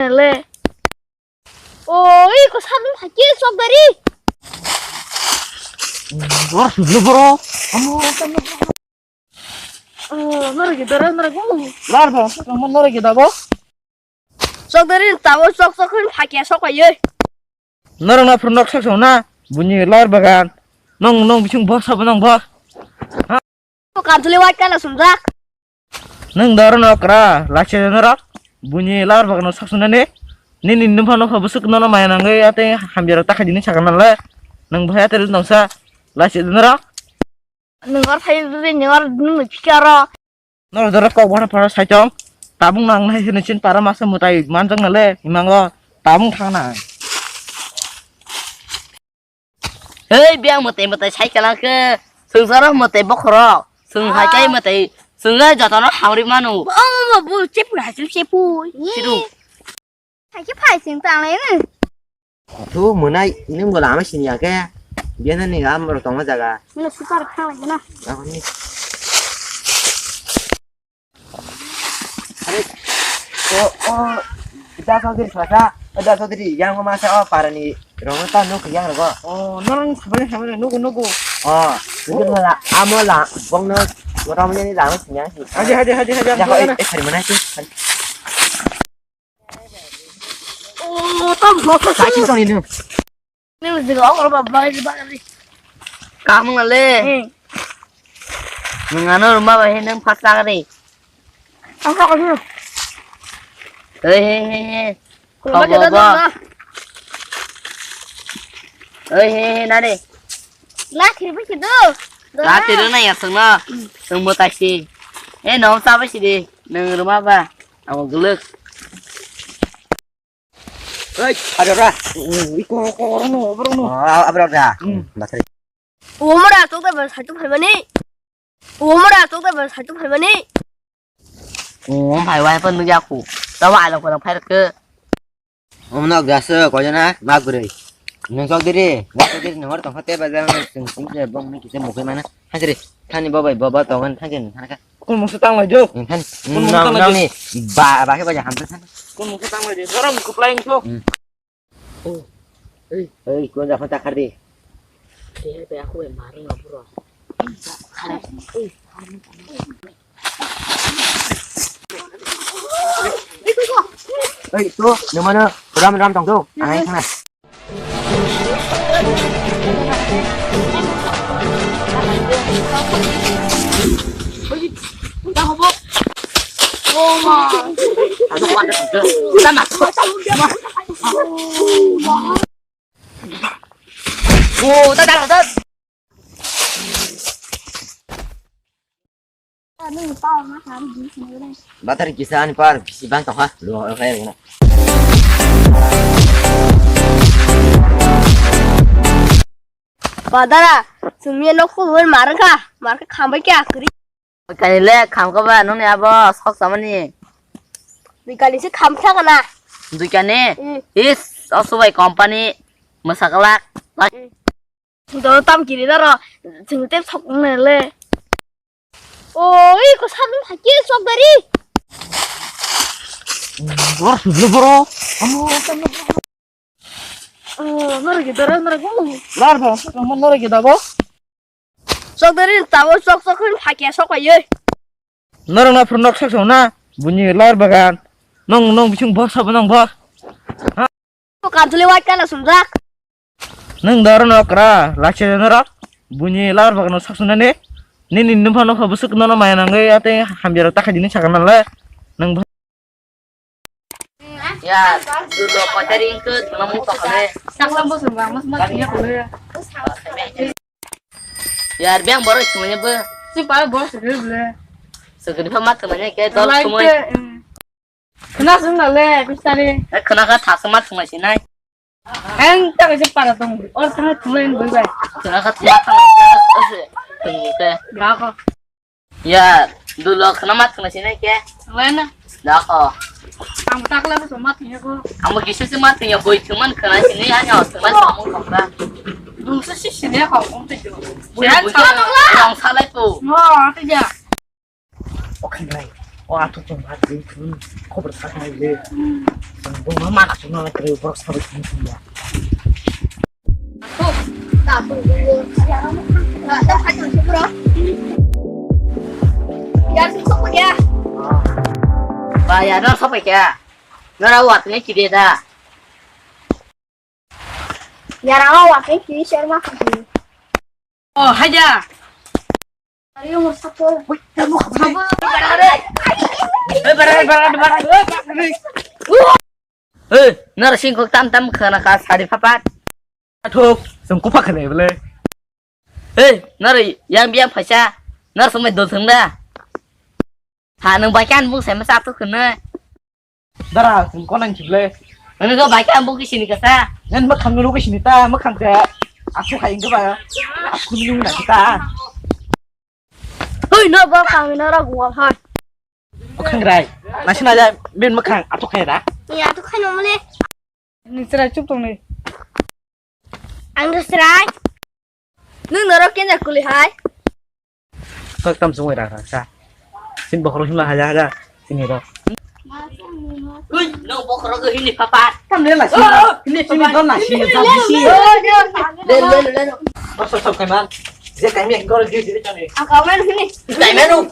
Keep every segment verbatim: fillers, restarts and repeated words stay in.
Le. Oi, ko sabun haki sok dari. Bor sujlo boro. Amo, oh, nora gidara, nora go. Lar ba, sok mo nora gidabo. Sok dari tabo sok sok hin haki sok ayo. Nora na phuru nok sok sok na. Buni lar bagan. Nong, nong bising bor sabo nong bor. Kantuli white color sumjak. Nwng da oro nokra, lachi da norok. Buini lar bagano sak sunani. Nini nupha nokha bwswk nono maya nangwi ate hamya rok takhai dini sakha nalai. Nwng bwhai ate rwng tongsa, lachi da norok. Nwng or phai bini or nwng phikaro. Norok jorok kok bana phara saichong. Tabung nang nai sini chin para masa mutai manjak nale, imango tabung thang nang. Hei, biyang mwtai mwtai sai kwlangkhe, swngcharo mwtai bokhorok, swng hai khe mwtai, swngno jotono hamri manu. Bo, bo, bo, chepui hai chepui. Sidu. Hai khe phai sing tanglai no. Thu mwnai, nwng bo lama sini ya khe. Biyana ni gam ro tongma jaga. Nwng super khang lai na. Ako ni. Are, o, o, da Chaudhary sasa, da Chaudhary, yang ma sa o parani rong ta nuk yang rogo. O, norang sabani sabani nugu nugu. O, nugu la, amo la, bong no, motamani ni lama sinyang si. Haji, haji, haji, haji, Ya, haji, eh, eh, hari mana itu? O, tam bok. Sa chi tong ni nu. Nini jiga ongkor ba bai bai bai. Kamu ngale. Hmm. Nungano rumah bai nang pas lagi. Angka kamu. Hei hei hei hei. Kurma Kau kita bawa. Dong. Hei hei hei nade. Lah kiri pun situ. Lah tiru na ya sengno. Seng mo taksi. Eh nom sapa sih di. Nang rumah ba. Awak gelek. Oi, ada ora. Iko ko ora no, ora no. Oh, abra da. Hmm. Batri. Umur atuk da ban satu phaimani. Umur atuk da ban satu phaimani. Oh, phai wai pon nugya ku. Tawa alo ko phai ke. Om no gas ko jana ma gure. Nang sok diri, ma sok diri nang or tong khate ba jang sing sing ke bong ni kise mo ke mana. Hajri, thani babai baba tongan thangke thangka. Kun mungsa tang lai jo. Thani. Kun mungsa tang lai jo. Nang ni ba ba ke ba jaham thani. Kun mungsa tang lai jo. Sorom kuplai so. Hmm. Oh. Ei, ei, kun ja phata khar di. Te be aku be marung aburo. Ei, tu, nang mana ram ram tong tu. Anai khana. Batar kisa ani par bisi bang tongkha. Lo kaya guna. Badara, sumya no khulun markha, markha khambai kya kri. Kani le khamkha ba noni abo sok samani. Dui kali se khamkha kana. Dui kani? Hmm. Is, osubai company, masaklak. Hmm. Do tam kiri daro, sing tep sok ne le. Oi, ko sabun haki sok dari. Bor sujlo boro. Amo, amo. Oh, nora gidara, nora go. Lar ba, amo nora gidabo. Sok dari tabo sok sok hin haki sok ayo. Norok na phuru nok sok sok na, buni lar bagan. Nong nong bising bor sabo nong bor. Kantuli white color sumjak. Nwng da oro nokra, lachi da norok. Buni lar bagano sak sunani. Nini nupha nokha bwswk nono maya nangwi ate hamya rok takhai dini sakha nalai. Nwng bo- Ya, dulo kotari ingkhe tongna mung tongkha le. Saklam bo sumba, mas mas ya kule. Yar beng borok sumanya bo. Si pa borok sumanya bo. Sugri pha mat sumanya ke dol sumai. Khna sung na le, bistari. Eh, khna kha thasa ma thunglai sinai. Ang ta kaisa para tong. Or thang thunglai ni bai bai. Khna kha thasa ma thunglai sinai. Tungte. Ya ko. Ya, dulo khna ma thunglai sinai ke. Thunglai na. Da ko. Ang ta kala so ma thungya ko. Ang bo kisa se ma thungya koi thungman khna sinai ani os thungman thungmung khna. Dung se si sinai ko kong te jo. Buya buya. Ang salai po. Mo, te ja. Oke, bye. O athuk chwng ba twi thun khobor saknai le. Chwng buma mana chwngno lai kwrwi borok sabai thun thun ya. Ba ya no sabai kya. Nora wat ne kide da. Yara wa ke ki share ma kha. Oh, haja. Ari mo sapo. Wih, tamo kha. Eh, bara, bara, bara. Eh, nara sing kok tam tam khana ka sari papat. Athuk, sing kupa khane bele. Eh, nara yang biang phaisa. Nara sumai dol thang da. Ha, nang bai kan bung sai ma sa tu khana. Dara, chwng konang chible. Ani go bai ka bung kisini kasa. Nang makhang no kisini ta, makhang te. Aku hai go ba. Aku ni na kita. Hoi, no ba khang no ra gua hai. Makhang rai. Nasi na ja bin makhang atuk khai ra. Ya atuk khai no male. Ni chrai chup tong ni. Ang do chrai. Nwng norok kenya kuli hai? Kok tam sungwi rak rak sa. Sin bokhorok himla haja haja. Sini rok. Ui, no bokhorok hini papa. Tam le la sini. Oh, oh, hini sini papa. Don la sini sa bisi. Oh, oh, oh. Le le le le. Bos sok kai man. Je kai mi gor di di chani. Ang kau man hini. Kai manu.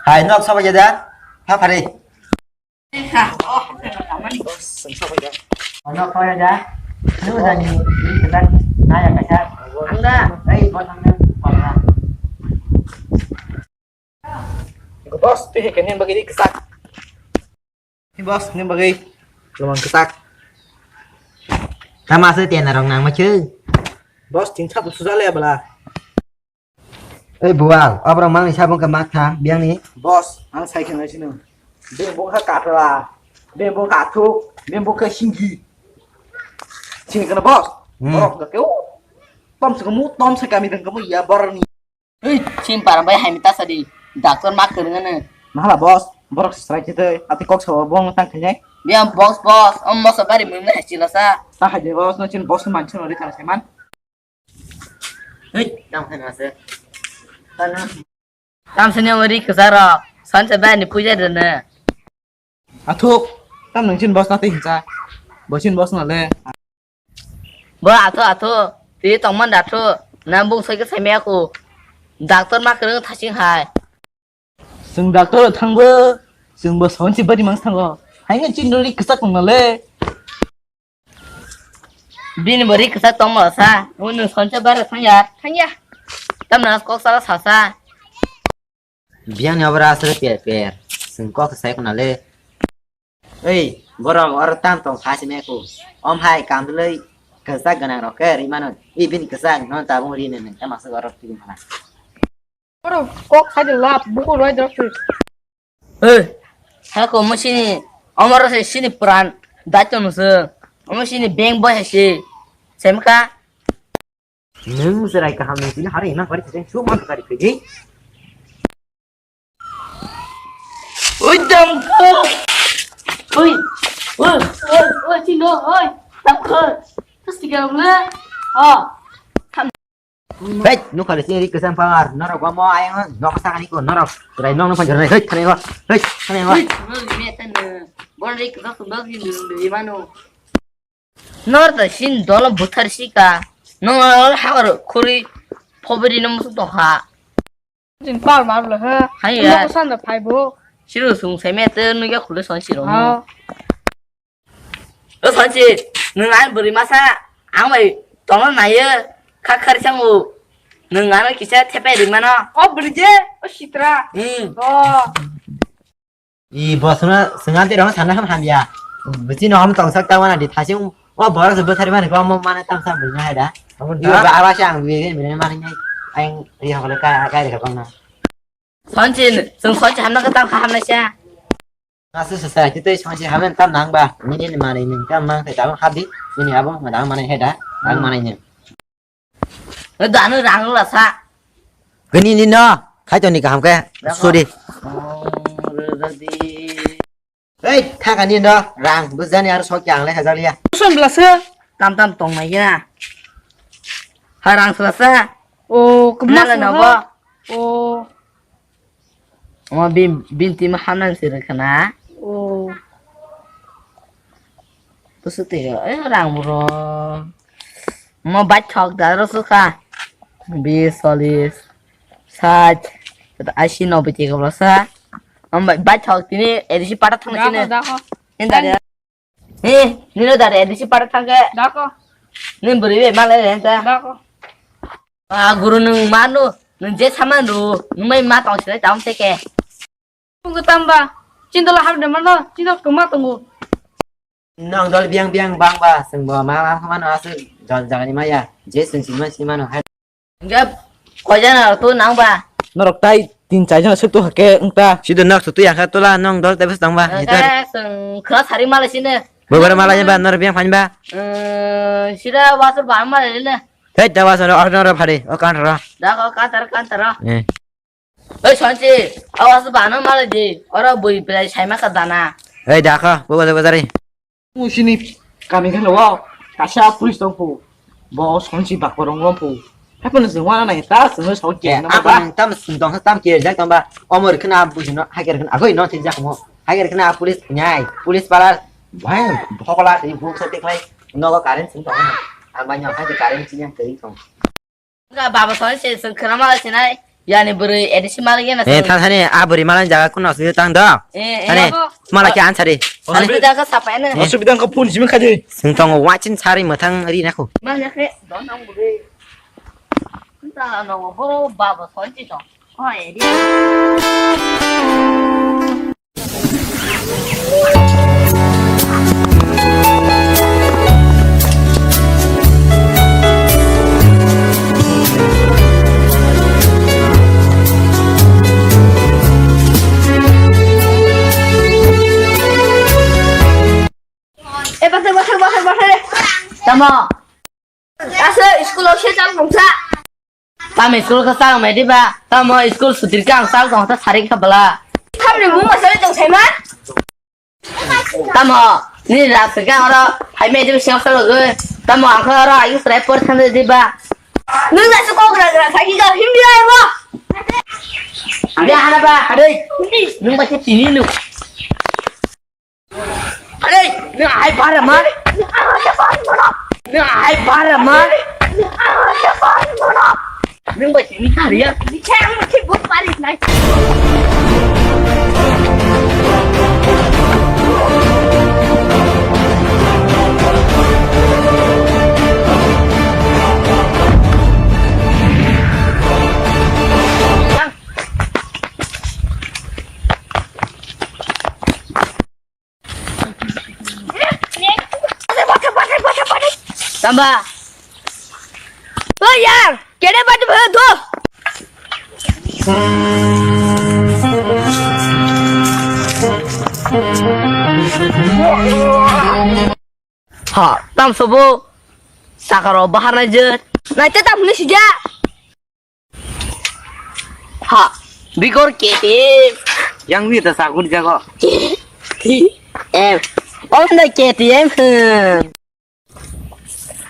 Hai, nok sabai ya da? Ha, phari. Ano kaya da? Lu da ni, ni kita naya kaca. Anda, hei, buat mana? Boss, tu he kene bagi di kesak. Ni boss, ni bagi. Lumang kesak. Tama se tiana rong nang machu. Boss, tin sap sudah le bala. Ei bual, obrok mangni sabung khe mak tha, biyangni. Boss, ang sai khe nai sino. Beng bung kha katla, beng bung kha athuk, beng bung kha singgi. Sini kana boss? Hmm. Borok ga keu. Tom se kamu, tom se kami dang kamu ya borni. Ei, sim parang bai hai mita sadi. Doctor mak kerengane. Mahala boss, borok se srai kete, ati kok sa bong tang khe. Biyang boss, boss, om boss bari mung hai chila sa. Ta hai de boss, no chin boss man chino ri tang sai man. Hei, tamo khe nase. Tamo sini ori kesarok. Sanse bai ni puja dene. Athuk, tam nang chin boss na te hinsa. Boss chin boss na le. Bo athuk, athuk. Ti tongman da athuk. Na bung sai ke sai me aku. Doctor ma kereng thasing hai. Chwng doctor o thangbo, chwngbo sonsi bari mang thango. Haino chini ri kwchak tongmale. Bini bo ri kwchak tongmala sa. Unu sonsi bari thangya. Thangya. Tamna kok sala sasa. Biyangni obra aswk per per. Chwng kok sai khunale. Ei, borok oro tam tong kha simi aku. Om hai kamdwlwi kwchak gwnang rok khe ri mano. I bini kwchak no tabung ri nang tama swk oro twi mala. Oro kok sai de lap buku roi dok. Ei, ha ko mo sini omoro se sini pran daito no se. Omo sini beng boy se. Semka. Nwng chwrai kaham nwng tini hari hwnna kari thajai, suk man kari thajai. Oi, damkha. Oi, oi, oi, oi, chino, oi, damkha. Terus tiga bulan. Oh. Hei, nuk kali sini rik kesan pawar. Norok gua mau ayang, nok sakani ko, norok. Chwrai nok, nok panjara, hei, thani ko. Hei, thani ko. Oi, ini atan. Bon rik kesan sundal di mano. Nor ta sin dolo buthar sika. Nor hagor khuri phobiri no musuk tokha. Jin pal mar lo ha. Hai ya. Mo san da phai bo. Siru sung sai me te nugya khule son siro. Ha. O son si, nung ai buri masa, ang bai tono naye, kha khar sangu. Nung ano kisa thepe ri mano. O buri je, o sitra. Hmm. O. I bosongno swnga de rong sana ham hamya. Bwchino ham tongsak ta wana di thasing o borok se bwthari mani ko mo mane tamsa bwino haida. Abo Ibo da. Ba aba se ang bini bini mani nai ang ri hokole ka ka ri ka bangna. Sonchi, chwng sonchi hamna ka tam kha hamna sa. Asu sa sa kitoi sonchi hamna tam nang ba. Nini ni mani ning tam mang sai tam hadi. Nini abo ma dang mani haida. Ang mani ni. Dano rang la sa. Gani ni no. Khai to ni kaham ke. Dakho. Sorry. Oh, radi. Ei, thaka ni no. Rang bujani aro sok yang le hajar ya. Son bla se. Tam tam tong mai ya. Ha rang sla sa. O, kuma Nala sa no ha? Bo. O. Omo bin, binti ma hamnang siri khana. O. Busu twi, eh, rang buro. Omo baithok da ro sukha. Bis, solis, sait, ashi, noboi twi kobro sa. Omo baithok tini edisi pata thang sini. Dakho, dakho. Inda dia. He, nino dare, disi para thangke. Dako. Nin bwrwi bai malai renta. Dako. Ah, guru nung manu, nung je saman ru, nung mai ma tong sile tam teke. Tunggu tamba, chindola habde mano, chindo kuma tunggu. Nong dol biang biang bang ba, sengbo ma ma mano asu jol jagani maya, je seng sima sima no hai. Hingke koijana rok tu nang ba? Norok tai tin char jona suk tu hake wngta. Sido nok sutu yangkha tola nong dol tebes tong ba. Hingke chwng khwna sari malai sini. Bobor malai ba nor biang phan ba. Eh, sida wasur ba malai le. Hei da wasur o nor phari o kan ro. Da ko kantar kantar ro. Eh. Oi sonsi, awas ba no malai di. Oro bui belai sai ma ka dana. Hei da ko bobor bobor ri. Musini kami khalo o, kaisa police tong phu, bo sonsi bakpo rong rom phu. Hapo no jengwa na nai ta sengno sao ke na apa ba. Nang tam sing tong tam ke jak tong ba. Omor khna buji no haker khna agoi no thik jak mo. Haker khna police nyai, police pala bhai bhokola thik buk sa thik lai. Nogo current sing tong. Ang ba nyang haker current sing yang thik tong. Wngkha baba songni se chwng khwna malai sinai. Yani bwrwi A D C malai gena. Eh, thang thani a bwrwi malai jaga kuno se tang do. Eh, eh. Thani mala khe ansari. Thani. Asubida khe sapai no. Asubida khe phone simi khai di. Sing tongo wachin sari mwthang ri nakho. Malai khe don ang bwrwi. Nta no boro baba songni tong. Oh, A D C. Eh, bakar, bakar, bakar, bakar. Tamo. Asa school o se chal tongsa. Tamo school ka chal mai diba? Tamo school sutir ka ang chal tong ta sari ka bala. Tamo ni mung masari tong sai ma? Tamo ni rak ka oro hai mai diba siang sa logo. Tamo ang ka oro ayu srai por thang diba? Nung na su kok rak rak sagi ka hindi ay mo. Dia hana ba hadai. Nung ba ke tini lu. Are, nung hai bara ma? Nung hai bara ma? Nung bai sini kariya. Tamba. Oi yang, kede baju baru tu. Ha, tam sobo. Sakaro bahar na je. Nai te tam ni sija. Ha, bigor K T M. Yang wi ta sagun jago. K T M. Oh, na K T M.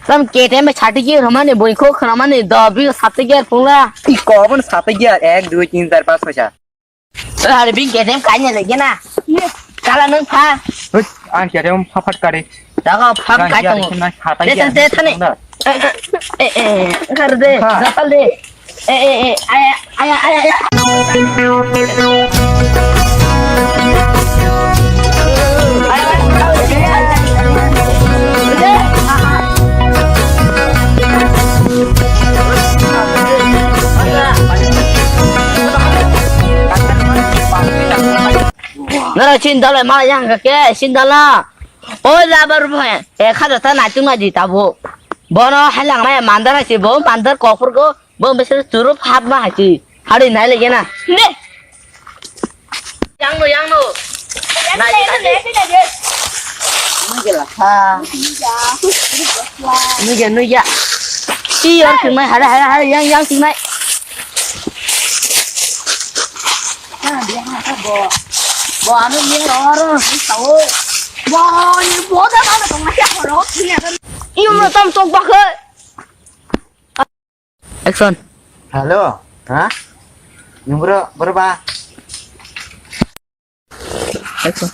Tam K T M chati ki ramani boi ko khamani do bi sate ge pula. Iko bon sate ge ek dui tin char panch choi cha. Are bin K T M kanya lagi na. Kala nang pha. Hei, ang K T M pha phat kare. Daga pham kai tongo. Te thang, te thani. Eh, eh, eh, eh, kar de, ha. Datal de. Eh, eh, eh, aya, aya, aya, aya. Oro chin dalai ma yang ke chin dala. Oi labar bo he. E kha ta nai tung na di ta bo. Bono hai lang nai mandar hai si bo mandar kok phur go. Bo bese churup hap ma hai si. Hari nai le na. Ne. Yang no, yang no. Nai, nai, nai. Nai ke la kha. Nui ya, nui ya. Ti yor ting nai, hara, hara, hara, yang, yang ting nai. Bo ano ni ro ro ni tao. Bo ni bo da ma tong ma ya ro ni ya. Iyo mo tam tok ba khe. Action. Hello. Ha? Nung bro, bro ba. Action.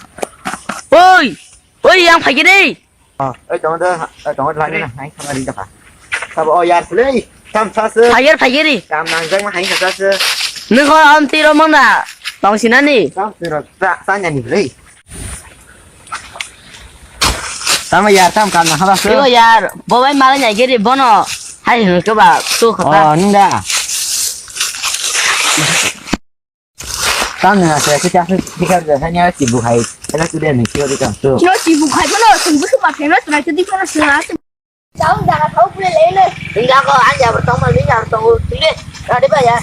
Oi! Oi, yang phai gini. Oh, oi, tong do, oi, tong do lagi na, hai sama di ka. Sabo, oh, yar, play. Tam sa se. Phai gini, phai gini. Tam nang jang ma hai sa se. Nung ko am tiro mong da. Tong sinani. Tam tiro sa, sa nyani, play. Tamo yar, tam kam na haba se. Yo yar, bo bai mala nyai giri bono. Hai hwng ke ba tu khata. Oh, nung da. Tam na se, se cha se, se ka se, sa nya si bu hai. Ela tu de ni, si o de kam tu. Yo si bu khai bono, sung bu su ma pheno, trai tu di bono sung a. Chao daga thau pule le le. Hingga ko an ya bertong mal ni ya bertong u tile. Ade ba ya.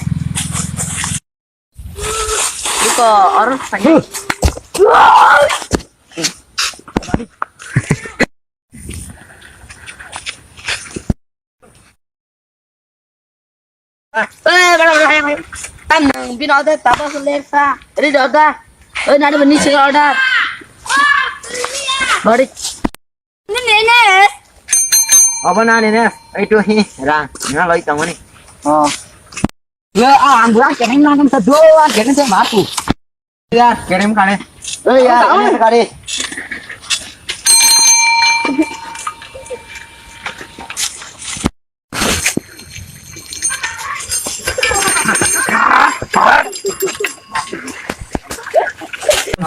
Iko orang tanya. Eh, bada, bada, bada. Tam nang bin order, tabo se ler sa. Ready order. Oi, nari bani sing order. Bari. Ni, ni, ni. Abo na ni ne. Ai tu hi rang. Na loi tang ni. Oh. Ya, ah, ang bulan keneng nang ta do, ang keneng se matu. Ya, kerem kare. Eh, ya, kerem kare.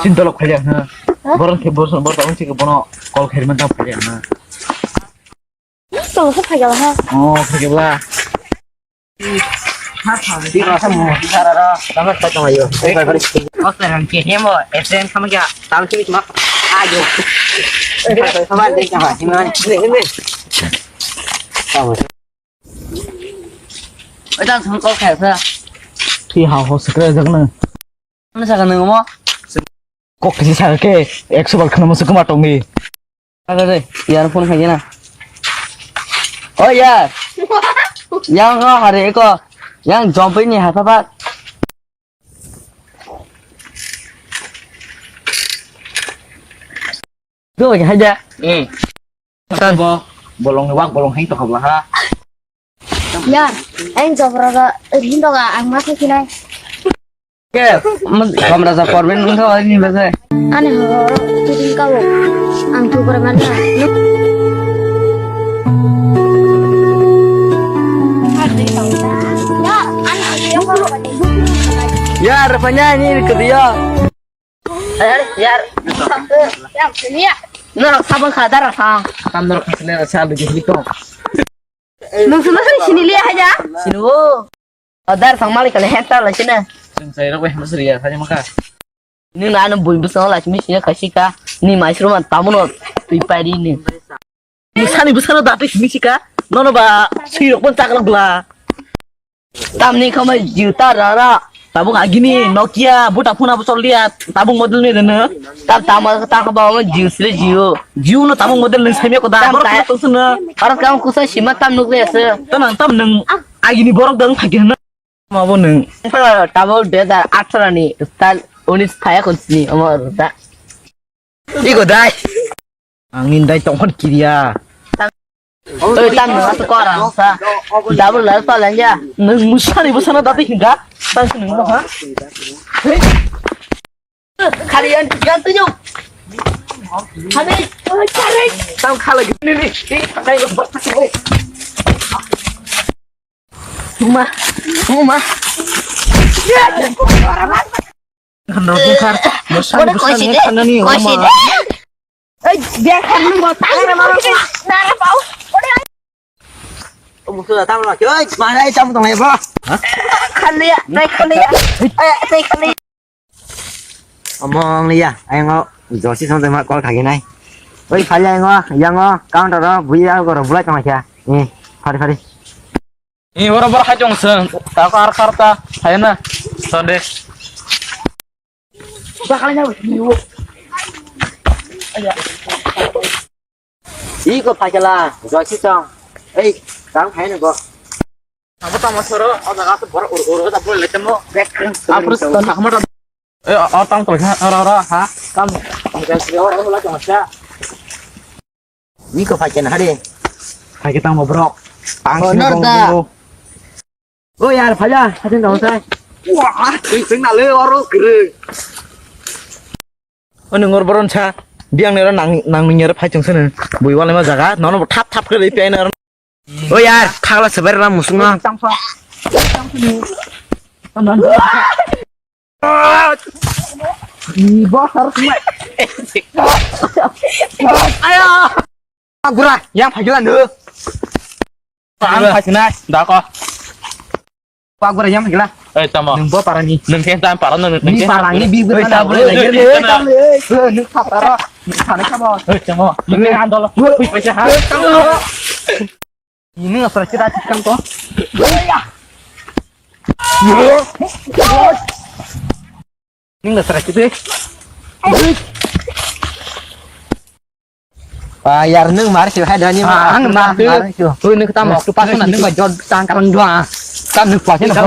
Sin tolok khaja ha. Borok khe borok borok tong sik bono kol khair man tang khaja ha. Tong khe phai gala ha. Oh, phai gala. Di rasa mo, di sara ra, tama sa tong ayo. Oke, rang ke hemo, esen sama kya, tam sini cuma ayo. Sama deh sama, sini. Oi, tang thang kok khe sa. Thi ha ho sekre jak na. Ano sa ka nang mo? Kok kisi sa ke, ekso bar khana mo se kuma tong ni. Aga de, yar phone khai na. Oh yar. Yang ko hari ko. Yang jompi ni ha pa pa. Do ya haja. Hmm. Tan bo bolong ni wak bolong heng to khabla ha. Ya, ang jobra ga rin doga ang ma khe kinai. Ke, kamra sa korben nung kha ni bese. Ani ho, tu din ka wo. Ang tu kore man na. Ya, ani ho, ya ko. Ya, rupanya ni ke dia. Eh, yar. Yar, sini ya. No, sabon kha, dara sa. Tam no kha, sini sa lu gitu. Nung sunu sini sini liya haja. Sini wo. Dar sang malik kali henta la sini. Sing sai rok weh masri ya, sai maka. Ni na anu bui busong la sini sini kasi ka. Ni mai suru man tamuno tui pari ni. Sani bwsano dati simi sika, nono ba swi rok pon chakla bla. Tamni khamai juta rara, tabuk agini Nokia, buta phuna bosol dia, tabuk model ni dene. Tam tama ta kha ba Jio sile Jio. Jio no tabuk model ni saimya ko da, borok ta- tong sene. Aro kam kusa sima tam nuk le ase. Tanang tam nang agini borok dang thagi na. Mabo nung. Tabo dui hajar atharo ni style unis thaya khon sini amar da. Iko dai. Ang indai tongkhon kiriya. Oi tam nung ato kora sa. Double life pa lanja. Nung musani busana dati hinga. Tang nung mo ha. Khali yan yan tu yo. Khali. Tam khala gini ni. Ni pakai lo. Mama, mama. Khanda bungkar, bosani, bosani, khandani, mama. Ei, biar kan nung botak. Nara, nara, nara, nara, pau. Musuh datang lagi, oi, mana ikan tong ya, bro? Hah? Khaliya, naik khaliya. Eh, naik khaliya. Omo wng liya, ayang o josi song tongma call khaginai. Oi, phali ayang o, yang o, counter o, buya goro bulai tongma kha. Eh, phari, phari. Eh, oro boro hai tong seng, ta kar kar ta, hai na, sonde. Iko phakela, josi song. Ei, tang phai ni bo. Abo tamo soro, o jaga to bor ur ur da bol le tamo. Apro to thakma da. Eh, o tang to ha, ora ora ha. Kam. Iko phakena hari. Phake tamo bro. Tang sini honor da. O yar, phaja, hatin dong sai. Wah, ting ting na le oro kere. Oni ngor boron sa, biang nero nang nang nero phai chung sene. Bui wale ma jaga, nono thap thap kere pi ai nero. O yar, thagla sebar la musung na. Ni bo har. Ayo. Agura, yang phagila no. Ang phagina, da ko. Agura yang phagila. Eh, tamo. Nung bo parani. Nung khe tam parano, nung khe. Ni parani bi bi na. Nung thapara. Nung thane kamo. Eh, tamo. Nung khe andolo. Hui paisa ha. Ini nggak pernah kita cikan kok. Ini nggak pernah kita. Ah, yar nung mar sih hai dani ma. Ang ma mar sih. Hui nung tam waktu pas na nung ma jod tang karang dua. Tam nung pas na.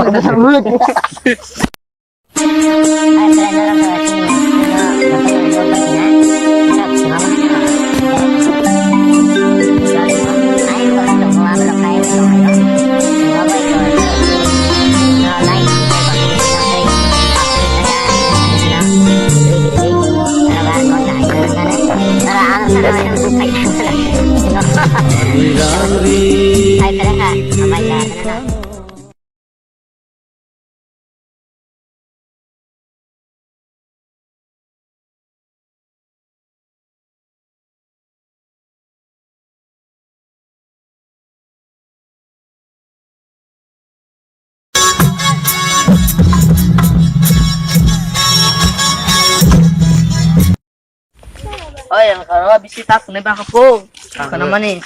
Oi, ang karo bisi tak ne bang po. Kana mani?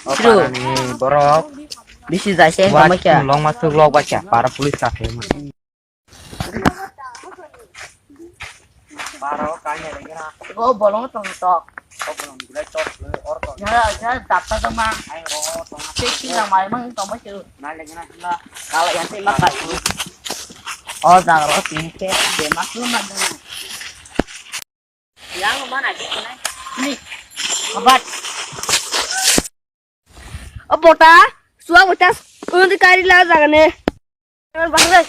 O parani borok. Bisi jai se tamo kya? Long ma tuk lok ba kya? Para police ka the ma. Para o kanya le gira. Go bolong tong tok. Go bolong gilai tok le or tok. Ya, ya, dapta tong ma. Ai ro tong. Sik sik na mai mang tong ma chu. Na le gira na. Kala yang te ma ka. O da ro tin ke de ma su ma. Yang mana di kana? Ni. Abat. O bota, suwa bota, undi kari la jagane. Bang le.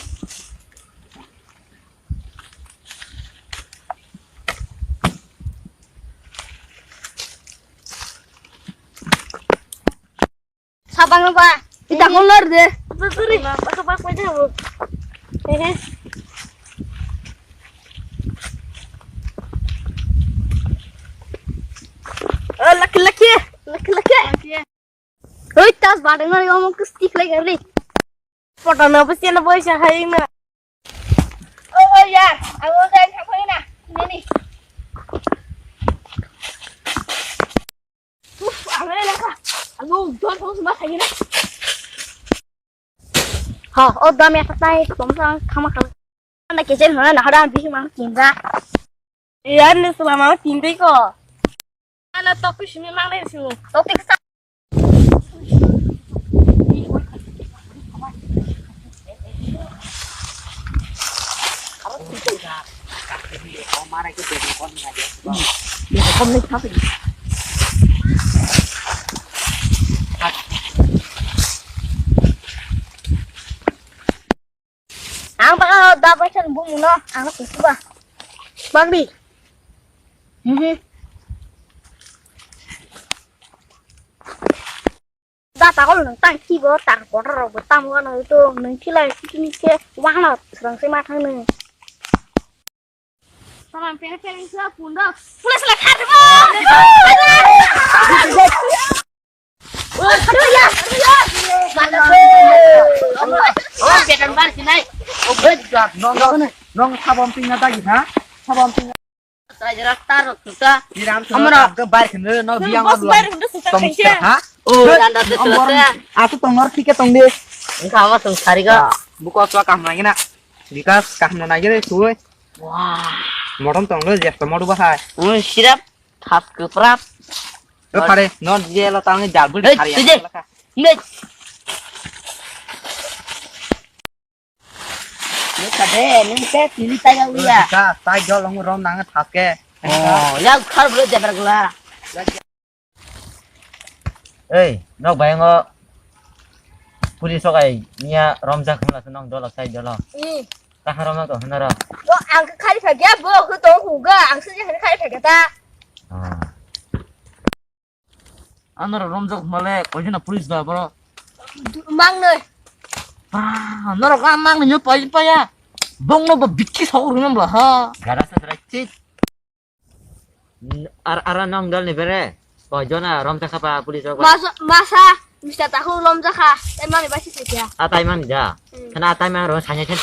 Sabang ba. Ita kolor de. Sorry. Baka bak pwede mo. Hehe. Oh, laki laki. Laki laki. Oi, tas badeng ari omo kus tik lagi ari. Potana besi na boy sa hai na. Oh, oh, ya. Aku udah sampai na. Ini nih. Uf, ang na lang ka. Ang udah terus mas lagi na. Ha, oh, dami atas naik, tong sang kama kama. Anda kecil mana nah ada bisi mang cinta. Iya, ini selama cinta ko. Ana topi simi mang na simi. Topi sa. Ang baka da paisa bumung no ang kusuba. Bagdi. Mhm. Da takol nang tang kibo tang kotor rok bo tamo nang to nang kilai kini ke wahna serang se ma thang nang. Salam pere pere sa punda. Pulis la khat bo. Oh, betan bar sinai. Oh, nong, nong sabon pingna dagi ha? Sabon pingna. Raja Rakta rok tuta. Amra. Ke bar khende no biang. Bos bar khende suta tong khaise. Ha? Oh, danda de amor tuta. Aku tongor tike tong de. Engka ama tong sariga. Buko swa kaham nangina. Bikas kaham nangina sui. Wah. Morom tong lo jesta modu bahai. Oh, sirap. Thap kwprap. O pare, non je lo tang jal bul. Hei, khari tuje. Ang laka. Nek. Nek kade, nek te tili tai ya uya. Ka tai jol ang rom nang thap ke. Oh, ya khar bul jabra gula. Ei, nok bayango. Police okai niya romjak khumla nong dolo tai jolo. Hmm. Takharo ma ko hanaro. Bo ang khe khari phagya, bo khe tong huga, ang se khari phagya ta. Ah. Anaro romjak male koijana police ba bro. Mangnoi. Ah, norok a mangnoi nyo pai paya. Bongno bo bikki sok rungam la ha. Gara sa drai chit. Ar ara nong dal ni bere. Koijana romjak khapa police rok. Masa masa mista tahu romjak kha. Emang ni basi sekia. Atai man ja. Hmm. Kana atai man ro sanya chen.